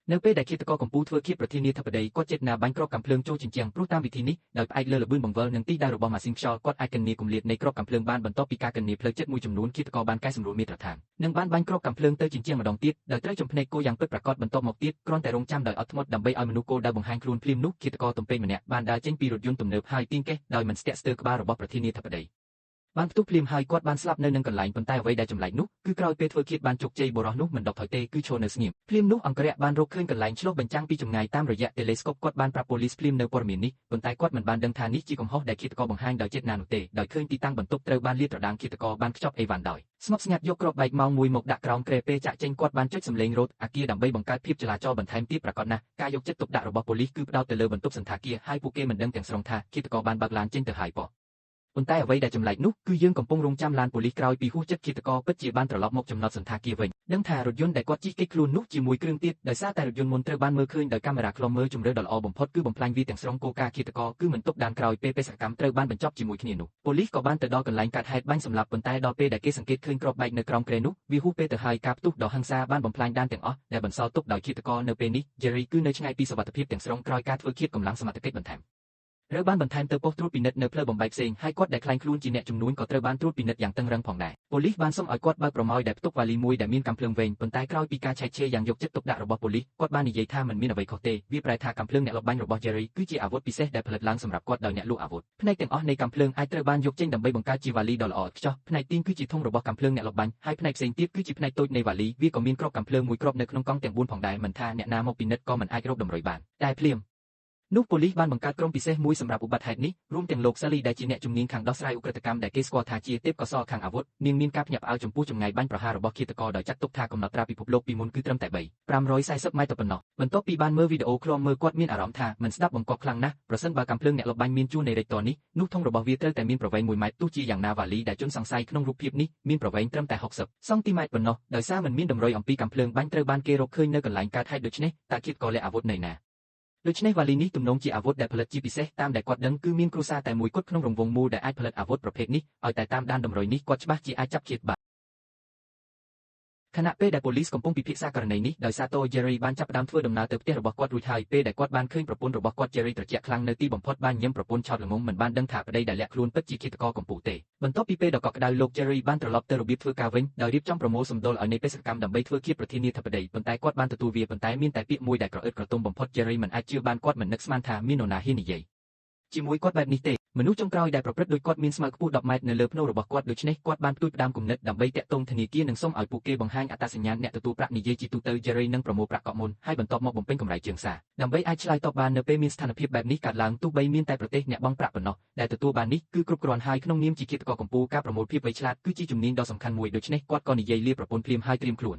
នៅពេលដែលឃាតករកំពូលធ្វើឃាតប្រធានាធិបតីគាត់ចេតនាបាញ់គ្រាប់កាំភ្លើងចូលជញ្ជាំងព្រោះតាមវិធីនេះដោយផ្អែកលើល្បឿនបង្វិលនិងទិសដៅរបស់ម៉ាស៊ីនខ្យល់គាត់អាចគណនាគម្លាតនៃគ្រាប់កាំភ្លើងបានបន្ទាប់ពីការគណនាផ្លូវចិត្តមួយចំនួនឃាតករបានកែសម្រួលមាត្រដ្ឋាននិងបានបាញ់គ្រាប់កាំភ្លើងទៅជញ្ជាំងម្ដងទៀតដោយត្រូវចំភ្នែកគោយ៉ាងពិតប្រាកដបន្ទាប់មកទៀតគ្រាន់តែរងចាំដោយអត់ធ្មត់ដើម្បីឲ្យមនុស្សគោលដៅបង្ហាញខ្លួនភ្លាមនោះឃាតករទំពេញម្នាក់បានដើរចេញពីរថយន្តទំនើបហើយទាញកេះដោយមិនស្ទាក់ស្ទើរក្បាលរបស់ប្រធានាធិបតីបានផ្ទុះភ្លាមហើយគាត់បានស្លាប់នៅនឹងកន្លែងប៉ុន្តែអ្វីដែលចម្លែកនោះគឺក្រោយពេលធ្វើឃាតបានជោគជ័យបុរសនោះមិនដកថយទេគឺឈរនៅស្ងៀមភ្លាមនោះអង្គរៈបានរកឃើញកន្លែងឆ្លុះបញ្ចាំងពីចម្ងាយតាមរយៈតេឡេស្កូបគាត់បានប្រាប់ប៉ូលីសភ្លាមនៅព័ត៌មាននេះប៉ុន្តែគាត់មិនបានដឹងថានេះជាកំហុសដែលឃាតករបង្ហាញដោយចេតនានោះទេដោយឃើញទីតាំងបន្ទប់ត្រូវបានលាតត្រដាងឃាតករបានខ្ចប់អីវ៉ាន់ដោយស្ងប់ស្ងាត់យកគ្រាប់បែកម៉ោងមួយមកដាក់ក្រោមគ្រែពេលចាក់ចេញគាត់បានចុចសម្លេងរត់អាគារដើម្បីបង្កើតភាពចលាចលបន្ថែមទៀតប្រាកដណាស់ការយកចិត្តទុកដាក់របស់ប៉ូលីសគឺផ្ដោតទៅលើបន្ទប់សណ្ឋាគារហើយពួកគេមិនដឹងទាំងស្រុងថាឃាតករបានបើកឡានចេញទៅហើយប៉ុន្តែអ្វីដែលចម្លែកនោះគឺយើងកំពុងរងចាំឡានប៉ូលីសក្រោយពីហួសចិត្តឃាតករពិតជាបានត្រឡប់មកចំណតសណ្ឋាគារវិញដឹងថារថយន្តដែលគាត់ជិះគេចខ្លួននោះជាមួយគ្រឿងទៀតដោយសារតែរថយន្តមុនត្រូវបានមើលឃើញដោយកាមេរ៉ាឃ្លាំមើលជម្រើសដ៏ល្អបំផុតគឺបំផ្លាញវាទាំងស្រុងគោលការណ៍ឃាតករគឺមិនទុកដានក្រោយពេលបេសកកម្មត្រូវបានបញ្ចប់ជាមួយគ្នានោះប៉ូលីសក៏បានទៅដល់កន្លែងកើតហេតុបាញ់សម្លាប់ប៉ុន្តែដល់ពេលដែលគេសង្កេតឃើញគ្រាប់បែកនៅក្រោមគ្រែនោះវាហួសពេលទៅហើយការផ្ទុះដ៏ហិង្សាបានបំផ្លាញដានទាំងអស់ដែលបន្សល់ទុកដោយឃាតករនៅពេលនេះ Jerry គឺនៅឆ្ងាយពីសុវត្ថិភាពទាំងស្រុងក្រោយការធ្វើឃាតកម្លាំងសមត្ថកិច្ចបន្ថែមត្រូវបានបន្ថែមទៅប៉ុស្តិ៍ត្រួតពិនិត្យនៅផ្លូវបំបែកផ្សេងហើយគាត់ដែលក្លែងខ្លួនជាអ្នកជំនួញក៏ត្រូវបានត្រួតពិនិត្យយ៉ាងតឹងរឹងផងដែរប៉ូលីសបានសុំឲ្យគាត់បើកប្រម៉ោយដែលផ្ទុកវ៉ាលីមួយដែលមានកាំភ្លើងវែងប៉ុន្តែក្រោយពីការឆែកឆេរយ៉ាងយកចិត្តទុកដាក់របស់ប៉ូលីសគាត់បាននិយាយថាមិនមានអ្វីខុសទេវាប្រែថាកាំភ្លើងអ្នកលបបាញ់របស់ Jerry គឺជាអាវុធពិសេសដែលផលិតឡើងសម្រាប់គាត់ដោយអ្នកលក់អាវុធផ្នែកទាំងអស់នៃកាំភ្លើងអាចត្រូវបានយកចេញដើម្បីបង្កើតជាវ៉ាលីដ៏ល្អឥតខ្ចោះផ្នែកទាញគឺជាធុងរបស់កាំភ្លើងអ្នកលបបាញ់ហើយផ្នែកផ្សេងទៀតគឺជាផ្នែកតូចនៃវ៉ាលីវាក៏មានគ្រាប់កាំភ្លើងមួយគ្រាប់នៅក្នុងកង់ទាំង4ផងដែរមិនថាអ្នកណាមកពិនិត្យក៏មិនអាចរកតម្រុយបានតែភ្លាមនោះប៉ូលីសបានបង្កើតក្រុមពិសេសមួយសម្រាប់ឧបទ្ទហេតុនេះរួមទាំងលោកសាលីដែលជាអ្នកជំនាញខាងដោះស្រាយឧក្រិដ្ឋកម្មដែលគេស្គាល់ថាជាទេពកោសល្យខាងអាវុធនាងមានការភ្ញាក់ផ្អើលចំពោះចម្ងាយបាញ់ប្រហាររបស់ឃាតករដោយចាត់ទុកថាកំណត់ត្រាពិភពលោកពីមុនគឺត្រឹមតែ3 540ម៉ែត្រប៉ុណ្ណោះបន្ទាប់ពីបានមើលវីដេអូឃ្លាំមើលគាត់មានអារម្មណ៍ថាមិនស្ដាប់បង្គាប់ខ្លាំងណាស់ប្រសិនបើកាំភ្លើងអ្នកលបបាញ់មានជួរនៃរេកតនេះនោះធុងរបស់វាត្រូវតែមានប្រវែង1ម៉ែត្រទោះជាយ៉ាងណាវ៉ាលីដែលជនសង្ស័យក្នុងរូបភាពនេះមានប្រវែងត្រឹមតែ60សង់ទីម៉ែត្រប៉ុណ្ណោះដោយសារមិនមានតម្រុយអំពីកាំភ្លើងបាញ់ត្រូវបានគេរកឃើញនៅកន្លែងកើតហេតុដូច្នេះតើឃាតករលាក់អាវុធនៅណាដូច្នេះវ៉ាលីនេះទំនងជាអាវុធដែលផលិតជាពិសេសតាមដែលគាត់ដឹងគឺមានគ្រួសារតែមួយគត់ក្នុងរង្វង់មូលដែលអាចផលិតអាវុធប្រភេទនេះឲ្យតែតាមដានតម្រុយនេះគាត់ច្បាស់ជាអាចចាប់ឃាតបានខណៈពេលដែលប៉ូលីសកំពុងពិភាក្សាករណីនេះដោយសារតូ Jerry បានចាប់ផ្ដើមធ្វើដំណើរទៅផ្ទះរបស់គាត់រួចហើយពេលដែលគាត់បានឃើញប្រពន្ធរបស់គាត់ Jerry ត្រជាក់ខ្លាំងនៅទីបំផុតបានញឹមប្រពន្ធឆោតល្ងងមិនបានដឹងថាប្តីដែលលាក់ខ្លួនពិតជាឃាតករកំពូលទេបន្ទាប់ពីពេលដ៏កក់ក្ដៅលោក Jerry បានត្រឡប់ទៅរបៀបធ្វើការវិញដោយរៀបចំប្រមូលសម្ដុលឲ្យនៃបេសកកម្មដើម្បីធ្វើឃាតប្រធានាធិបតីប៉ុន្តែគាត់បានទទួលវាប៉ុន្តែមានតែពាក្យមួយដែលក្រអឺតក្រទុំបំផុត Jerry មិនអាចជឿបានគាត់មិននឹកស្មានថាមាននរណាហ៊ាននិយាយជាមួយគាត់បែបនេះទេមនុស្សចុងក្រោយដែលប្រព្រឹត្តដោយគាត់មានស្មៅខ្ពស់10ម៉ែត្រនៅលើភ្នូរបស់គាត់ដូច្នេះគាត់បានផ្ទួយផ្ដើមគំនិតដើម្បីតាក់ទងធនាគារនិងសុំឲ្យពួកគេបង្ហាញអត្តសញ្ញាណអ្នកទទួលប្រាក់និយាយជាទូទៅ Jerry នឹងប្រមូលប្រាក់កក់មុនហើយបន្ទាប់មកបំពេញកម្រៃជើងសារដើម្បីអាចឆ្លើយតបបាននៅពេលមានស្ថានភាពបែបនេះកើតឡើងទោះបីមានតែប្រទេសអ្នកបង់ប្រាក់ប៉ុណ្ណោះដែលទទួលបាននេះគឺគ្រប់គ្រាន់ហើយក្នុងនាមជាឃាតករកំពូលការប្រមូលភាពវៃឆ្លាតគឺជាជំនាញដ៏សំខាន់មួយដូច្នេះគាត់ក៏និយាយលាប្រពន្ធភ្លាមហើយត្រៀមខ្លួន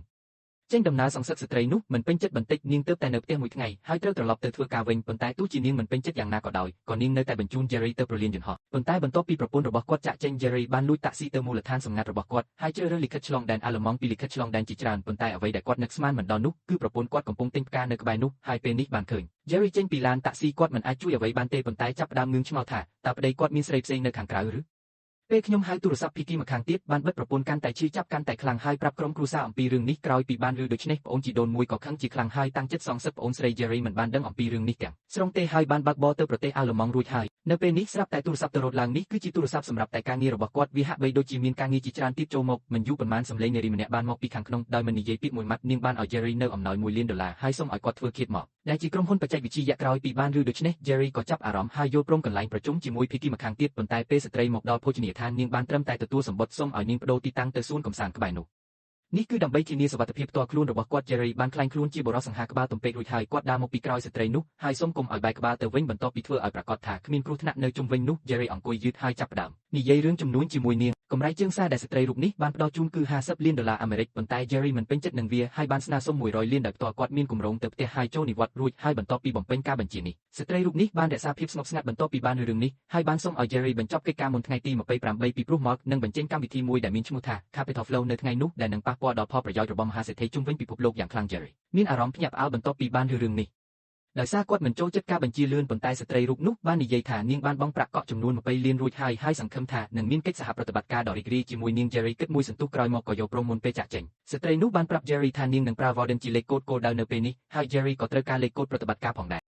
ចេញដំណើរសង្សឹកស្ត្រីនោះមិនពេញចិត្តបន្តិចនាងទើបតែនៅផ្ទះមួយថ្ងៃហើយត្រូវត្រឡប់ទៅធ្វើការវិញប៉ុន្តែទោះជានាងមិនពេញចិត្តយ៉ាងណាក៏ដោយក៏នាងនៅតែបញ្ជូន Jerry ទៅប្រលានយន្តហោះប៉ុន្តែបន្ទាប់ពីប្រពន្ធរបស់គាត់ចាក់ចេញ Jerry បានលួចតាក់ស៊ីទៅមូលដ្ឋានសម្ងាត់របស់គាត់ហើយជ្រើសរើសលិខិតឆ្លងដែនអាល្លឺម៉ង់ពីលិខិតឆ្លងដែនជាច្រើនប៉ុន្តែអ្វីដែលគាត់នឹកស្មានមិនដល់នោះគឺប្រពន្ធគាត់កំពុងទិញផ្កានៅក្បែរនោះហើយពេលនេះបានឃើញ Jerry ចេញពីឡានតាក់ស៊ីគាត់មិនអាចជួយអ្វីបានទេប៉ុន្តែចាប់ផ្ដើមងឿងឆ្ងល់ថាតើប្តីគាត់មានស្រីផ្សេងនៅខាងក្រៅឬពេលខ្ញុំហៅទូរស័ព្ទភីគីម្ខាងទៀតបានបិទប្រពន្ធកាន់តែឈឺចាប់កាន់តែខ្លាំងហើយប្រាប់ក្រុមគ្រួសារអំពីរឿងនេះក្រោយពីបានឮដូច្នេះប្អូនជីដូនមួយក៏ខឹងជាខ្លាំងហើយតាំងចិត្តសងសឹកប្អូនស្រី Jerry មិនបានដឹងអំពីរឿងនេះទាំងស្រុងទេហើយបានបើកបរទៅប្រទេសអាល្លឺម៉ង់រួចហើយនៅពេលនេះស្រាប់តែទូរស័ព្ទទៅរត់ឡើងនេះគឺជាទូរស័ព្ទសម្រាប់តែការងាររបស់គាត់វាហាក់បីដូចជាមានការងារជាច្រើនទៀតចូលមកមិនយូរប៉ុន្មានសម្លេងនារីម្នាក់បានមកពីខាងក្នុងដោយមិននិយាយពាក្យមួយម៉ាត់នាងបានឲ្យ Jerry នៅអំណោយ1លានដុល្លារហើយសូមឲ្យគាត់ធ្វើឃាតមកដែលជាក្រុមហ៊ុនបច្ចេកវិទ្យាក្រោយពីបានឮដូច្នេះ Jerry ក៏ចាប់អារម្មណ៍ហើយយល់ព្រមកន្លែងប្រជុំជាមួយភាគីម្ខាងទៀតប៉ុន្តែពេលស្ត្រីមកដល់ភោជនីយដ្ឋាននាងបានត្រឹមតែទទួលសម្បត្តិសូមឲ្យនាងប្ដូរទីតាំងទៅសួនកម្សាន្តក្បែរនោះនេះគឺដើម្បីធានាសុវត្ថិភាពផ្ទាល់ខ្លួនរបស់គាត់ Jerry បានក្លែងខ្លួនជាបុរសសង្ហាក្បាលទំពេករួចហើយគាត់ដើរមកពីក្រោយស្ត្រីនោះហើយសូមកុំឲ្យបែរក្បាលទៅវិញបន្ទាប់ពីធ្វើឲ្យប្រាកដថាគ្មានគ្រោះថ្នាក់នៅជុំវិញនោះ Jerry អង្គុយយឺតហើយចាប់ផ្ដើមនិយាយរឿងចំនួនជាមួយនាងកម្រៃជើងសារដែលស្ត្រីរូបនេះបានផ្ដល់ជូនគឺ50លានដុល្លារអាមេរិកប៉ុន្តែ Jerry មិនពេញចិត្តនឹងវាហើយបានស្នើសុំ100លានដោយផ្ទាល់គាត់មានគម្រោងទៅផ្ទះហើយចូលនិវត្តន៍រួចហើយបន្ទាប់ពីបំពេញការបញ្ជានេះស្ត្រីរូបនេះបានរក្សាភាពស្ងប់ស្ងាត់បន្ទាប់ពីបានរឿងនេះហើយបានសុំឲ្យ Jerry បញ្ចប់កិច្ចការមុនថ្ងៃទី28ពីព្រោះ Mark នឹងបញ្ចេញកម្មវិធីមួយដែលមានឈ្មោះថា Capital Flow នៅថ្ងៃនោះដែលនឹងប៉ះពាល់ដល់ផលប្រយោជន៍របស់មហាសេដ្ឋីជុំវិញពិភពលោកយ៉ាងខ្លាំង Jerry មានអារម្មណ៍ភ្ញាក់ផ្អើលបន្ទាប់ពីបានរឿងនេះ ដោយសារគាត់មិនចូលចិត្តការបញ្ជាលឿនប៉ុន្តែស្ត្រីរូបនោះបាននិយាយថានាងបានបង់ប្រាក់កក់ចំនួន20លានរួចហើយហើយសង្ឃឹមថានឹងមានកិច្ចសហប្រតិបត្តិការដ៏រីករាយជាមួយនាង Jerry គិតមួយសន្ទុះក្រោយមកក៏យល់ព្រមមុនពេលចាកចេញស្ត្រីនោះបានប្រាប់ Jerry ថានាងនឹងប្រើ Warden ជាលេខកូដគោលដៅនៅពេលនេះហើយ Jerry ក៏ត្រូវការលេខកូដប្រតិបត្តិការផងដែរ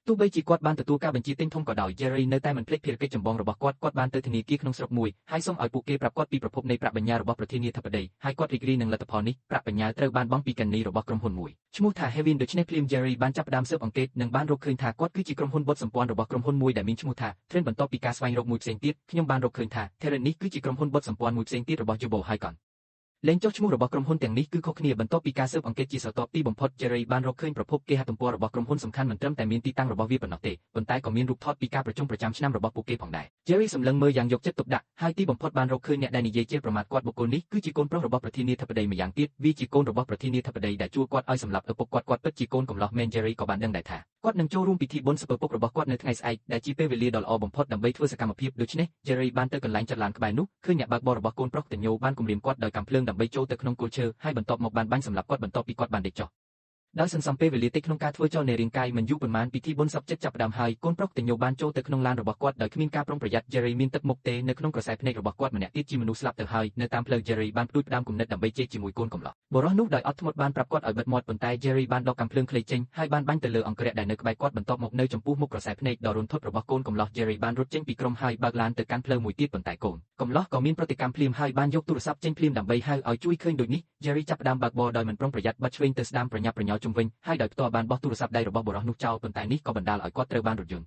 ទោះបីជាគាត់បានទទួលការបញ្ជាទិញធំក៏ដោយ Jerry នៅតែមិនភ្លេចភារកិច្ចចម្បងរបស់គាត់គាត់បានទៅធនាគារក្នុងស្រុកមួយហើយសូមឲ្យពួកគេប្រាប់គាត់ពីប្រភពនៃប្រាក់បញ្ញើរបស់ប្រធានាធិបតីហើយគាត់រីករាយនឹងលទ្ធផលនេះប្រាក់បញ្ញើត្រូវបានបង់ពីគណនីរបស់ក្រុមហ៊ុនមួយឈ្មោះថា Hevin ដូច្នេះភ្លាម Jerry បានចាប់ផ្ដើមស៊ើបអង្កេតនិងបានរកឃើញថាគាត់គឺជាក្រុមហ៊ុនបុត្រសម្ព័ន្ធរបស់ក្រុមហ៊ុនមួយដែលមានឈ្មោះថា Trend បន្ទាប់ពីការស្វែងរកមួយផ្សេងទៀតខ្ញុំបានរកឃើញថា Terran នេះគឺជាក្រុមហ៊ុនបុត្រសម្ព័ន្ធមួយផ្សេងទៀតរបស់ Jubo ហើយកនលែងចុះឈ្មោះរបស់ក្រុមហ៊ុនទាំងនេះគឺខុសគ្នាបន្ទាប់ពីការស៊ើបអង្កេតជាស្រទាប់ទីបំផុត Jerry បានរកឃើញប្រភពគេហទំព័ររបស់ក្រុមហ៊ុនសំខាន់មិនត្រឹមតែមានទីតាំងរបស់វាប៉ុណ្ណោះទេប៉ុន្តែក៏មានរូបថតពីការប្រជុំប្រចាំឆ្នាំរបស់ពួកគេផងដែរ Jerry សម្លឹងមើលយ៉ាងយកចិត្តទុកដាក់ហើយទីបំផុតបានរកឃើញអ្នកដែលនិយាយជេរប្រមាថគាត់បុគ្គលនេះគឺជាកូនប្រុសរបស់ប្រធានាធិបតីម្យ៉ាងទៀតវាជាកូនរបស់ប្រធានាធិបតីដែលជួលគាត់ឲ្យសម្លាប់ឪពុកគាត់គាត់ពិតជាកូនកំឡោះមែន Jerry ក៏បានដឹងដែរថាគាត់នឹងចូលរួមពិធីបុណ្យសពពុករបស់គាត់នៅថ្ងៃស្អែកដែលជាពេលវេលាដ៏ល្អបំផុតដើម្បីធ្វើសកម្មភាពដូច្នេះ Jerry បានទៅកន្លែងចាត់ឡានក្បែរនោះឃើញអ្នកបើកបររបស់កូនប្រុសតញោបានគំរាមគាត់ដោយកាំភ្លើងដើម្បីចូលទៅក្នុងគល់ឈើហើយបន្ទាប់មកបានបាញ់សម្លាប់គាត់បន្ទាប់ពីគាត់បានដេកចុះដោយសន្សំពេលវេលាតិចក្នុងការធ្វើចលនារាងកាយមិនយូរប៉ុន្មានពិធីបុណ្យសពចិត្តចាប់ផ្ដើមហើយកូនប្រុសតញោបានចូលទៅក្នុងឡានរបស់គាត់ដោយគ្មានការប្រុងប្រយ័ត្ន Jerry មានទឹកមុខទេនៅក្នុងក្រសែភ្នែករបស់គាត់ម្នាក់ទៀតជាមនុស្សស្លាប់ទៅហើយនៅតាមផ្លូវ Jerry បានផ្ដួចផ្ដើមគំនិតដើម្បីជែកជាមួយកូនកំឡោះបុរសនោះដោយអត់ធ្មត់បានប្រាប់គាត់ឲ្យបិទមាត់ប៉ុន្តែ Jerry បានដកកាំភ្លើងខ្លីចេញហើយបានបាញ់ទៅលើអង្គរក្សដែលនៅក្បែរគាត់បន្ទាប់មកនៅចំពោះមុខក្រសែភ្នែកដ៏រន្ធត់របស់កូនកំឡោះ Jerry បានរត់ចេញពីក្រុមហើយបើកឡានទៅកាន់ផ្លូវមួយទៀតប៉ុន្តែកូនកំឡោះក៏មានប្រតិកម្មភ្លាមហើយបានយកទូរស័ព្ទចេញភ្លាមដើម្បីហៅឲ្យជួយឃើញដូចនេះ Jerry ចាប់ផ្ដើមបើកបរដោយមិនប្រុងប្រយ័ត្នបាត់ឆ្វេងទៅស្ដាំប្រញាប់ប្រញាល់ជុំវិញហើយដោយផ្ទាល់បានបោះទូរស័ព្ទដៃរបស់បុរសនោះចោលប៉ុន្តែនេះក៏បណ្ដាលឲ្យគាត់ត្រូវបានរថយន្ត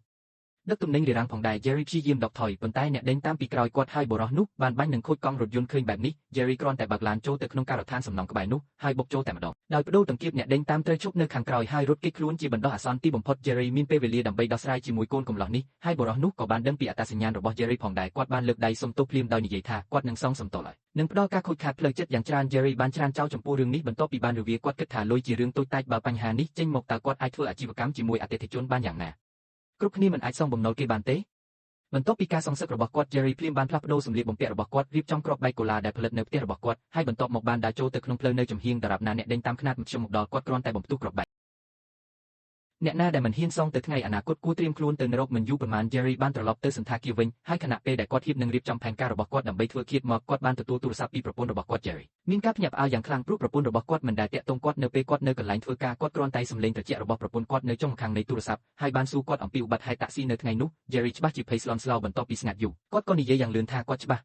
ដឹកទំនិញរារាំងផងដែរ Jerry ព្យាយាមដកថយប៉ុន្តែអ្នកដេញតាមពីក្រោយគាត់ហើយបុរសនោះបានបាញ់និងខូចកង់រថយន្តឃើញបែបនេះ Jerry គ្រាន់តែបើកឡានចូលទៅក្នុងការដ្ឋានសំណង់ក្បែរនោះហើយបុកចូលតែម្ដងដោយបដូរតង្កៀបអ្នកដេញតាមត្រូវឈប់នៅខាងក្រោយហើយរត់គេចខ្លួនជាបណ្ដោះអាសន្នទីបំផុត Jerry មានពេលវេលាដើម្បីដោះស្រាយជាមួយកូនកំឡោះនេះហើយបុរសនោះក៏បានដឹងពីអត្តសញ្ញាណរបស់ Jerry ផងដែរគាត់បានលើកដៃសុំទោសភ្លាមដោយនិយាយថាគាត់នឹងសងសំទោសឡើយនឹងផ្ដល់ការខូចខាតផ្លូវចិត្តយ៉ាងច្រើន Jerry បានច្រានចោលចំពោះរឿងនេះបន្ទាប់ពីបានរវាគាត់គិតថាលុយជារឿងតូចតាចបើបញ្ហានេះចេញមកតើគាត់អាចធ្វើអាជីវកម្មជាមួយអតិថិជនបានយ៉ាងណាគ្រប់គ្នាមិនអាចសងបំណុលគេបានទេបន្ទាប់ពីការសងសឹករបស់គាត់ Jerry ភ្លាមបានផ្លាស់ប្ដូរសម្លៀកបំពាក់របស់គាត់រៀបចំគ្រាប់បែកកូឡាដែលផលិតនៅផ្ទះរបស់គាត់ហើយបន្ទាប់មកបានដើរចូលទៅក្នុងផ្លូវនៅចំហៀងដរាបណាអ្នកដេញតាមខ្នាតមធ្យមមកដល់គាត់គ្រាន់តែបំផ្ទុះគ្រាប់បែកអ្នកណាដែលមិនហ៊ានសងទៅថ្ងៃអនាគតគួរត្រៀមខ្លួនទៅនរកមិនយូរប៉ុន្មាន Jerry បានត្រឡប់ទៅសន្តាគារវិញហើយខណៈពេលដែលគាត់ហៀបនឹងរៀបចំផែនការរបស់គាត់ដើម្បីធ្វើឃាតមកគាត់បានទទួលទូរស័ព្ទពីប្រពន្ធរបស់គាត់ Jerry មានការភ្ញាក់ផ្អើលយ៉ាងខ្លាំងព្រោះប្រពន្ធរបស់គាត់មិនដែលទាក់ទងគាត់នៅពេលគាត់នៅកន្លែងធ្វើការគាត់គ្រាន់តែសំឡេងត្រជាក់របស់ប្រពន្ធគាត់នៅចុងខាងនៃទូរស័ព្ទហើយបានសួរគាត់អំពីឧបទ្ទហេតុតាក់ស៊ីនៅថ្ងៃនោះ Jerry ច្បាស់ជាភ័យស្លន់ស្លោបន្ទាប់ពីស្ងាត់យូរគាត់ក៏និយាយយ៉ាងលឿនថាគាត់ច្បាស់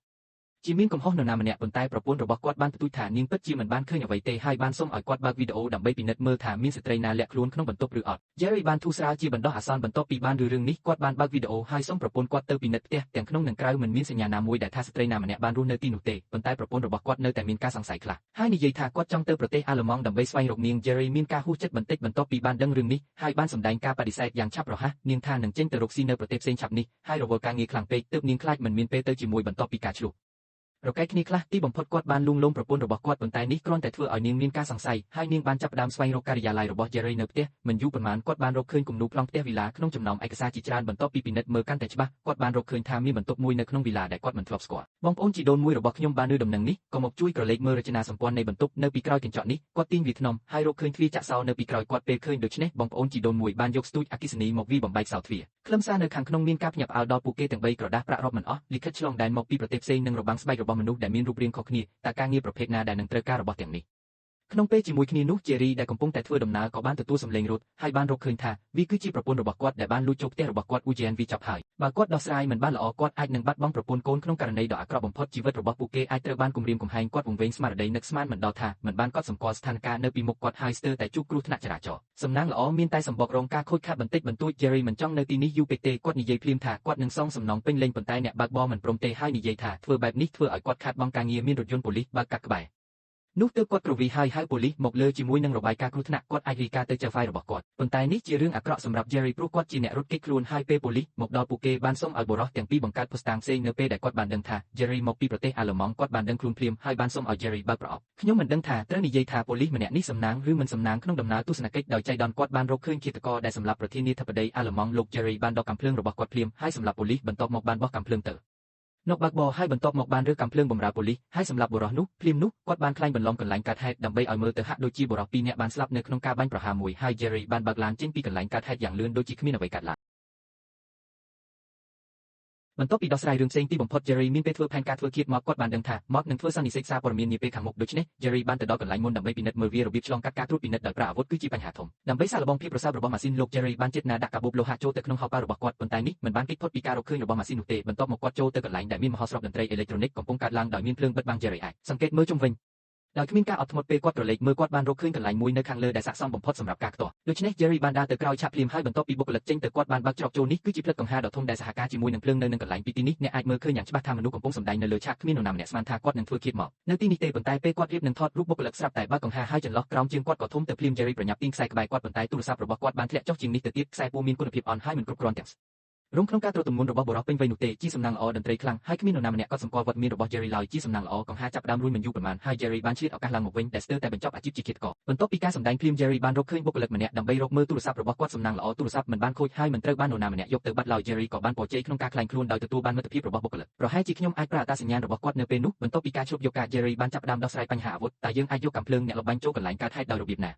ជាមានកំហុសនរណាម្នាក់ប៉ុន្តែប្រពន្ធរបស់គាត់បានទទូចថានាងពិតជាមិនបានឃើញអ្វីទេហើយបានសូមឲ្យគាត់បើកវីដេអូដើម្បីពិនិត្យមើលថាមានស្ត្រីណាលាក់ខ្លួនក្នុងបន្ទប់ឬអត់ Jerry បានធូរស្រាលជាបណ្ដោះអាសន្នបន្ទាប់ពីបានរឿងនេះគាត់បានបើកវីដេអូហើយសូមប្រពន្ធគាត់ទៅពិនិត្យផ្ទះទាំងក្នុងនិងក្រៅមិនមានសញ្ញាណាមួយដែលថាស្ត្រីណាម្នាក់បានរស់នៅទីនោះទេប៉ុន្តែប្រពន្ធរបស់គាត់នៅតែមានការសង្ស័យខ្លះហើយនិយាយថាគាត់ចង់ទៅប្រទេសអាល្លឺម៉ង់ដើម្បីស្វែងរកនាង Jerry មានការហួសចិត្តបន្តិចបន្ទាប់ពីបានដឹងរឿងនេះហើយបានសម្ដែងការបដិសេធយ៉ាងឆាប់រហ័សនាងថានឹងចេញទៅរកស៊ីនៅប្រទេសផ្សេងឆាប់នេះហើយរវល់ការងារខ្លាំងពេកទើបនាងខ្លាចមិនមានពេលទៅជាមួយបន្ទាប់ពីការឆ្លោះរកែគ្នាខ្លះទីបំផុតគាត់បានលួងលោមប្រពន្ធរបស់គាត់ប៉ុន្តែនេះគ្រាន់តែធ្វើឲ្យនាងមានការសង្ស័យហើយនាងបានចាប់ផ្ដើមស្វែងរកការិយាល័យរបស់ Jerry នៅផ្ទះមិនយូរប៉ុន្មានគាត់បានរកឃើញគំនូរប្លង់ផ្ទះវីឡាក្នុងចំណោមឯកសារជាច្រើនបន្ទាប់ពីពិនិត្យមើលកាន់តែច្បាស់គាត់បានរកឃើញថាមានបន្ទប់មួយនៅក្នុងវីឡាដែលគាត់មិនធ្លាប់ស្គាល់បងប្អូនជីដូនមួយរបស់ខ្ញុំបានឮដំណឹងនេះក៏មកជួយក្រឡេកមើលរចនាសម្ព័ន្ធនៃបន្ទប់នៅពីក្រោយកញ្ចក់នេះគាត់ទាញវាធ្នមហើយរកឃើញទ្វារចាក់សោនៅពីក្រោយគាត់ពេលឃើញដូច្នេះបងប្អូនជីដូនមួយបានយកស្ទូចអគ្គិសនីមកវាយបំបែកសោទ្វារខ្លឹមសារនៅខាងក្នុងមានការភ្ញាក់ផ្អើលដល់ពួកគេទាំងបីក្រដាសប្រាក់រាប់មិនអស់លិខិតឆ្លងដែនមកពីប្រទេសផ្សេងនិងរបាំងស្បែករបស់មនុស្សដែលមានរូបរាងខុសគ្នាតើការងារប្រភេទណាដែលនឹងត្រូវការរបស់ទាំងនេះក្នុងពេលជាមួយគ្នានោះ Jerry ដែលកំពុងតែធ្វើដំណើរក៏បានទទួលសំឡេងរត់ហើយបានរកឃើញថាវាគឺជាប្រពន្ធរបស់គាត់ដែលបានលួចចូលផ្ទះរបស់គាត់ Ujian វាចាប់ហើយបើគាត់ដោះស្រាយមិនបានល្អគាត់អាចនឹងបាត់បង់ប្រពន្ធកូនក្នុងករណីដ៏អាក្រក់បំផុតជីវិតរបស់ពួកគេអាចត្រូវបានគំរាមកំហែងគាត់វង្វេងស្មារតីនឹកស្មានមិនដល់ថាមិនបានកត់សម្គាល់ស្ថានភាពនៅពីមុខគាត់ហើយស្ទើរតែជួបគ្រោះថ្នាក់ចរាចរណ៍សំណាងល្អមានតែសម្បករងការខូចខាតបន្តិចបន្តួច Jerry មិនចង់នៅទីនេះយូរពេកទេគាត់និយាយភ្លាមថាគាត់នឹងសងសំណងពេញលេញប៉ុន្តែអ្នកបើកបរមិនព្រមទេហើយនិយាយថាធ្វើបែបនេះធ្វើឲ្យគាត់ខាតបង់ការងារមានរថយន្តប៉ូលីសបើកកាត់ក្បែរនោះទើបគាត់គ្រវីហើយហៅប៉ូលីសមកលើជាមួយនឹងរបាយការណ៍គ្រោះថ្នាក់គាត់អាចរាយការណ៍ទៅចៅហ្វាយរបស់គាត់ប៉ុន្តែនេះជារឿងអាក្រក់សម្រាប់ Jerry ព្រោះគាត់ជាអ្នករត់គេចខ្លួនហើយពេលប៉ូលីសមកដល់ពួកគេបានសុំឲ្យបុរសទាំងពីរបង្កើតភស្តុតាងផ្សេងនៅពេលដែលគាត់បានដឹងថា Jerry មកពីប្រទេសអាល្លឺម៉ង់គាត់បានដឹងខ្លួនភ្លាមហើយបានសុំឲ្យ Jerry បើកប្រអប់ខ្ញុំមិនដឹងថាត្រូវនិយាយថាប៉ូលីសម្នាក់នេះសំណាងឬមិនសំណាងក្នុងដំណើរទស្សនកិច្ចដោយចៃដន្យគាត់បានរកឃើញឃាតករដែលសម្លាប់ប្រធានាធិបតីអាល្លឺម៉ង់លោក Jerry បានដកកាំភ្លើងរបស់គាត់ភ្លាមហើយសម្លាប់ប៉ូលីសបន្ទាប់មកបានបោះកាំភ្លើងទៅ នបើកបរហើយបន្ទាប់មកបានរើសកាំភ្លើងបម្រើប៉ូលីសហើយសម្លាប់បុរសនោះភ្លាមនោះគាត់បានក្លែងបន្លំកន្លែងកើតហេតុដើម្បីឲ្យមើលទៅហាក់ដូចជាបុរសពីរនាក់បានស្លាប់នៅក្នុងការបាញ់ប្រហារមួយហើយ Jerry បានបើកឡានចេញពីកន្លែងកើតហេតុយ៉ាងលឿនដូចជាគ្មានអ្វីកើតឡើងបន្ទាប់ពីដោះស្រាយរឿងផ្សេងទីបំផុត Jerry មានពេលធ្វើផែនការធ្វើឃាតមកគាត់បានដឹងថាមកនឹងធ្វើសន្និសីទសារព័ត៌មាននាពេលខាងមុខដូច្នេះ Jerry បានទៅដល់កន្លែងមុនដើម្បីពិនិត្យមើលវារបៀបឆ្លងកាត់ការត្រួតពិនិត្យដោយប្រើអាវុធគឺជាបញ្ហាធំដើម្បីសាកល្បងភាពប្រសើររបស់ម៉ាស៊ីនលោក Jerry បានចេតនាដាក់កាបូបលោហៈចូលទៅក្នុងហោប៉ៅរបស់គាត់ប៉ុន្តែនេះមិនបានគេចផុតពីការរកឃើញរបស់ម៉ាស៊ីននោះទេបន្ទាប់មកគាត់ចូលទៅកន្លែងដែលមានមហោស្រពតន្ត្រីអេឡិចត្រូនិកកំពុងកើតឡើងដោយមានភ្លើងបិទបាំង Jerry អាចសង្កេតមើលជុំវិញដោយគ្មានការអត់ធ្មត់ពេលគាត់ក្រឡេកមើលគាត់បានរកឃើញកន្លែងមួយនៅខាងលើដែលស័ក្តិសមបំផុតសម្រាប់ការខ្ទាស់ដូច្នេះ Jerry បានដើរទៅក្រោយឆាប់ភ្លាមហើយបន្ទាប់ពីបុគ្គលិកចេញទៅគាត់បានបើកច្រកចូលនេះគឺជាផ្លិតកង្ហារដ៏ធំដែលសហការជាមួយនឹងភ្លើងនៅនឹងកន្លែងពីទីនេះអ្នកអាចមើលឃើញយ៉ាងច្បាស់ថាមនុស្សកំពុងសម្ដែងនៅលើឆាកគ្មាននរណាម្នាក់ស្មានថាគាត់នឹងធ្វើឃាតមកនៅទីនេះទេប៉ុន្តែពេលគាត់រៀបនឹងថតរូបបុគ្គលិកស្រាប់តែបើកកង្ហារហើយចន្លោះក្រោមជើងគាត់ក៏ធំទៅភ្លាម Jerry ប្រញាប់ទាញខ្សែក្បែរគាត់ប៉ុន្តែទូរស័ព្ទរបស់គាត់បានធ្លាក់ចុះជាងនេះទៅទៀតខ្សែពួរមានគុណភាពអន់ហើយមិនគ្រប់គ្រាន់ទាំងរុំក្នុងការត្រួតទម្ងន់របស់បុរសពេញវ័យនោះទេជាសំណាងល្អតន្ត្រីខ្លាំងហើយគ្មាននរណាម្នាក់ក៏សម្គាល់វត្តមានរបស់ Jerry ឡើយជាសំណាងល្អកង្ហាចាប់ផ្ដើមរួចមិនយូរប៉ុន្មានហើយ Jerry បានឆ្លៀតឱកាសឡើងមកវិញដែលស្ទើរតែបញ្ចប់អាជីពជាឃាតករបន្ទាប់ពីការសម្ដែងភ្លាម Jerry បានរកឃើញបុគ្គលិកម្នាក់ដើម្បីរកមើលទូរស័ព្ទរបស់គាត់សំណាងល្អទូរស័ព្ទមិនបានខូចហើយមិនត្រូវបាននរណាម្នាក់យកទៅបាត់ឡើយ Jerry ក៏បានពរជ័យក្នុងការក្លែងខ្លួនដោយទទួលបានមិត្តភាពរបស់បុគ្គលិកប្រហែលជាខ្ញុំអាចប្រើអត្តសញ្ញាណរបស់គាត់នៅពេលនោះបន្ទាប់ពីការឈប់យកការ Jerry បានចាប់ផ្ដើមដោះស្រាយបញ្ហាអាវុធតើយើងអាចយកកាំភ្លើងអ្នកលបាញ់ចូលកន្លែងកើតហេតុដោយរបៀបណា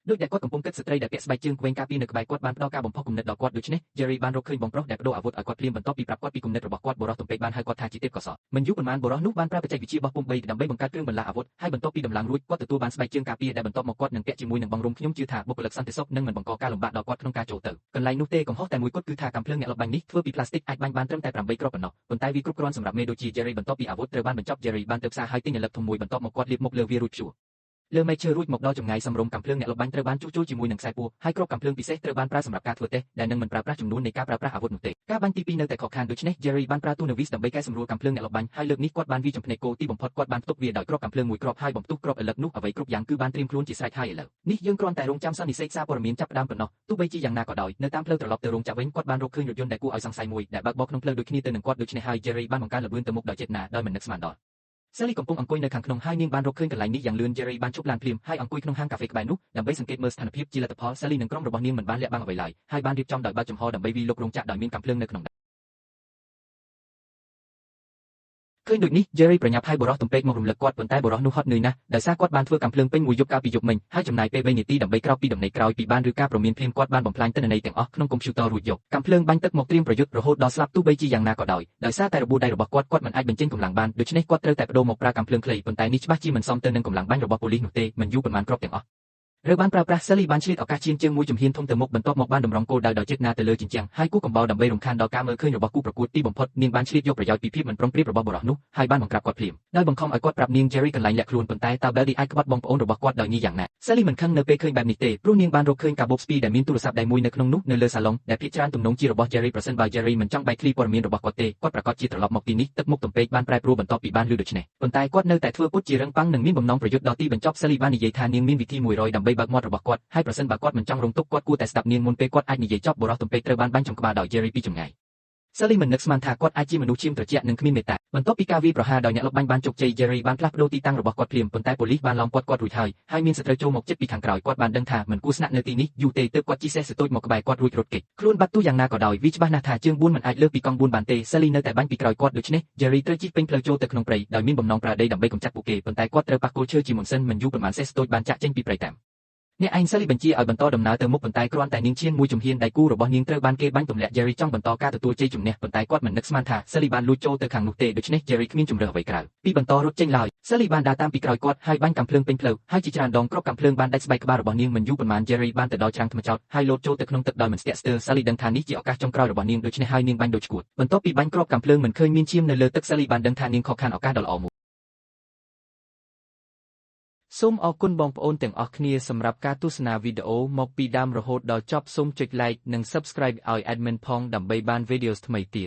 ដូចដែលគាត់កំពុងគិតស្ត្រីដែលពាក់ស្បែកជើងវែងការពារនៅក្បែរគាត់បានផ្ដល់ការបំផុសគំនិតដល់គាត់ដូច្នេះ Jerry បានរកឃើញបងប្រុសដែលប្ដូរអាវុធឲ្យគាត់ភ្លាមបន្ទាប់ពីប្រាប់គាត់ពីគំនិតរបស់គាត់បុរសទំពេកបានហៅគាត់ថាជាទេពកោសល្យមិនយូរប៉ុន្មានបុរសនោះបានប្រើបច្ចេកវិទ្យាបោះពុម្ព3ដើម្បីបង្កើតគ្រឿងបន្លាស់អាវុធហើយបន្ទាប់ពីដំឡើងរួចគាត់ទទួលបានស្បែកជើងការពារដែលបន្ទាប់មកគាត់នឹងពាក់ជាមួយនឹងបងរុំខ្ញុំជឿថាបុគ្គលិកសន្តិសុខនឹងមិនបង្កការលំបាកដល់គាត់ក្នុងការចូលទៅកន្លែងនោះទេកំហុសតែមួយគត់គឺថាកាំភ្លើងអ្នកលបាញ់នេះធ្វើពីផ្លាស្ទិកអាចបាញ់បានត្រឹមតែ8គ្រាប់ប៉ុណ្ណោះប៉ុន្តែវាគ្រប់គ្រាន់សម្រាប់មេដូចជា Jerry បន្ទាប់ពីអាវុធត្រូវបានបញ្ចប់ Jerry បានទៅផ្សារហើយទិញអាលឹកធំមួយបន្ទាប់មកគាត់លាបមុខលើវារួចព្យួរលើមែកឈើរួចមកដល់ចម្ងាយសំរុំកាំភ្លើងអ្នកលបាញ់ត្រូវបានជួសជុលជាមួយនឹងខ្សែពួរហើយគ្រាប់កាំភ្លើងពិសេសត្រូវបានប្រើសម្រាប់ការធ្វើតេស្តដែលនឹងមិនប្រើប្រាស់ចំនួននៃការប្រើប្រាស់អាវុធនោះទេការបាញ់ទី2នៅតែខកខានដូច្នេះ Jerry បានប្រើទូនវីសដើម្បីកែសម្រួលកាំភ្លើងអ្នកលបាញ់ហើយលើកនេះគាត់បានវាយចំភ្នែកគោទីបំផុតគាត់បានផ្ទុកវាដោយគ្រាប់កាំភ្លើងមួយគ្រាប់ហើយបំផ្ទុះគ្រាប់ឥឡឹកនោះអ្វីគ្រប់យ៉ាងគឺបានត្រៀមខ្លួនជាស្រេចហើយឥឡូវនេះយើងគ្រាន់តែរងចាំសន្និសីទសារព័ត៌មានចាប់ផ្ដើមប៉ុណ្ណោះទោះបីជាយ៉ាងណាក៏ដោយនៅតាមផ្លូវត្រឡប់ទៅរោងចក្រវិញគាត់បានរកឃើញរថយន្តដែលគួរឲ្យសង្ស័យមួយដែលបើកបរក្នុងផ្លូវដូចគ្នាទៅនឹងគាត់ដូច្នេះហើយ Jerry បានបង្កើនល្បឿនទៅមុខដោយចេតនាដោយមិននឹកស្មានដល់ Sally កំពុងអង្គុយនៅខាងក្នុងហើយនាងបានរកឃើញកន្លែងនេះយ៉ាងលឿន Jerry បានឈប់ឡានភ្លាមហើយអង្គុយក្នុងហាងកាហ្វេក្បែរនោះដើម្បីសង្កេតមើលស្ថានភាពជាលទ្ធផល Sally និងក្រុមរបស់នាងមិនបានលាក់បាំងអ្វីឡើយហើយបានរៀបចំដោយបើកចំហដើម្បីវាយលុករោងចក្រដោយមានកាំភ្លើងនៅក្នុងឃើញដូចនេះ Jerry ប្រញាប់ឲ្យបុរសទំពេកមករំលឹកគាត់ប៉ុន្តែបុរសនោះហត់នឿយណាស់ដោយសារគាត់បានធ្វើកាំភ្លើងពេញមួយយប់កាលពីយប់មិញហើយចំណាយពេល3នាទីដើម្បីក្រោកពីដំណេកក្រោយពីបានឬការព្រមានភ្លាមគាត់បានបំផ្លាញទិន្នន័យទាំងអស់ក្នុងកុំព្យូទ័ររួចយកកាំភ្លើងបាញ់ទឹកមកត្រៀមប្រយុទ្ធរហូតដល់ស្លាប់ទោះបីជាយ៉ាងណាក៏ដោយដោយសារតែរបួសដៃរបស់គាត់គាត់មិនអាចបញ្ចេញកម្លាំងបានដូច្នេះគាត់ត្រូវតែប្ដូរមកប្រើកាំភ្លើងខ្លីប៉ុន្តែនេះច្បាស់ជាមិនសមទៅនឹងកម្លាំងបាញ់របស់ប៉ូលីសនោះទេមិនយូរប៉ុន្មានគ្រាប់ទាំងអស់ឬបានប្រើប្រាស់ Sally បានឆ្លៀតឱកាសឈានជើងមួយជំហានធំទៅមុខបន្ទាប់មកបានតម្រង់គោលដៅដោយចេតនាទៅលើជញ្ជាំងហើយគូកំបោរដើម្បីរំខានដល់ការមើលឃើញរបស់គូប្រកួតទីបំផុតនាងបានឆ្លៀតយកប្រយោជន៍ពីភាពមិនប្រុងប្រៀបរបស់បុរសនោះហើយបានបង្ក្រាបគាត់ភ្លាមដោយបង្ខំឲ្យគាត់ប្រាប់នាង Jerry កន្លែងលាក់ខ្លួនប៉ុន្តែតើ Belly អាចក្បត់បងប្អូនរបស់គាត់ដោយងាយយ៉ាងណា Sally មិនខឹងនៅពេលឃើញបែបនេះទេព្រោះនាងបានរកឃើញកាបូបស្ពីដែលមានទូរស័ព្ទដៃមួយនៅក្នុងនោះនៅលើសាឡុងដែលភាគច្រើនទំនងជារបស់ Jerry ប្រសិនបើ Jerry មិនចង់បែកធ្លាយព័ត៌មានរបស់គាត់ទេគាត់ប្រាកដជាត្រឡប់មកទីនេះទឹកមុខទំពេកបានប្រែប្រួលបន្ទាប់ពីបានឮដូច្នេះប៉ុន្តែគាត់នៅតែធ្វើពុតជារឹងប៉ឹងនិងមានបំណងប្រយុទ្ធដល់ទីបញ្ចប់ Sally បាននិយាយថានាងមានវិធី100ដើម្បីបើកមាត់របស់គាត់ហើយប្រសិនបើគាត់មិនចង់រងទុក្ខគាត់គួរតែស្ដាប់នាងមុនពេលគាត់អាចនិយាយចប់បុរសទំពេកត្រូវបានបាញ់ចំក្បាលដោយ Jerry ពីចម្ងាយ Sally មិននឹកស្មានថាគាត់អាចជាមនុស្សឈាមត្រជាក់និងគ្មានមេត្តាបន្ទាប់ពីការវាយប្រហារដោយអ្នកលបបាញ់បានជោគជ័យ Jerry បានផ្លាស់ប្ដូរទីតាំងរបស់គាត់ភ្លាមប៉ុន្តែប៉ូលីសបានឡោមព័ទ្ធគាត់រួចហើយហើយមានសត្រូវចូលមកជិតពីខាងក្រោយគាត់បានដឹងថាមិនគួរស្នាក់នៅទីនេះយូរទេទើបគាត់ជិះសេះស្ទូចមកក្បែរគាត់រួចរត់គេចខ្លួនបាត់ទោះយ៉ាងណាក៏ដោយវាច្បាស់ណាស់ថាជើង4មិនអាចលើសពីកង់4បានទេ Sally នៅតែបាញ់ពីក្រោយគាត់ដូច្នេះ Jerry ត្រូវជិះពេញផ្លូវចូលទៅក្នុងព្រៃដោយមានបំណងប្រើដីដើម្បីកម្ចាត់ពួកគេប៉ុន្តែគាត់ត្រូវប៉ះគល់ឈើជាមុនសិនមិនយូរប៉ុន្មានសេះស្ទូចបានចាក់ចេញពីព្រៃតាមអ្នកឯង Sally បញ្ជាឲ្យបន្តដំណើរទៅមុខប៉ុន្តែគ្រាន់តែនាងឈានមួយជំហានដៃគូរបស់នាងត្រូវបានគេបាញ់ទម្លាក់ Jerry ចង់បន្តការទទួលជ័យជំនះប៉ុន្តែគាត់មិននឹកស្មានថា Sally បានលួចចូលទៅខាងនោះទេដូច្នេះ Jerry គ្មានជម្រើសអ្វីក្រៅពីបន្តរត់ចេញឡើយ Sally បានដើរតាមពីក្រោយគាត់ហើយបាញ់កាំភ្លើងពេញផ្លូវហើយជាច្រើនដងគ្រាប់កាំភ្លើងបានដាច់ស្បែកក្បាលរបស់នាងមិនយូរប៉ុន្មាន Jerry បានទៅដល់ច្រាំងថ្មចោតហើយលោតចូលទៅក្នុងទឹកដោយមិនស្ទាក់ស្ទើរ Sally ដឹងថានេះជាឱកាសចុងក្រោយរបស់នាងដូច្នេះហើយនាងបាញ់ដូចឈួតបន្ទាប់ពីបាញ់គ្រាប់កាំភ្លើងមិនឃើញមានឈាមនៅលើទឹក Sally បានដឹងថានាងខកខានឱកាសដ៏ល្អមួយសូមអរគុណបងប្អូនទាំងអស់គ្នាសម្រាប់ការទស្សនាវីដេអូមកពីដើមរហូតដល់ចប់សូមចុច Like និង Subscribe ឲ្យ Admin ផងដើម្បីបានវីដេអូថ្មីទៀត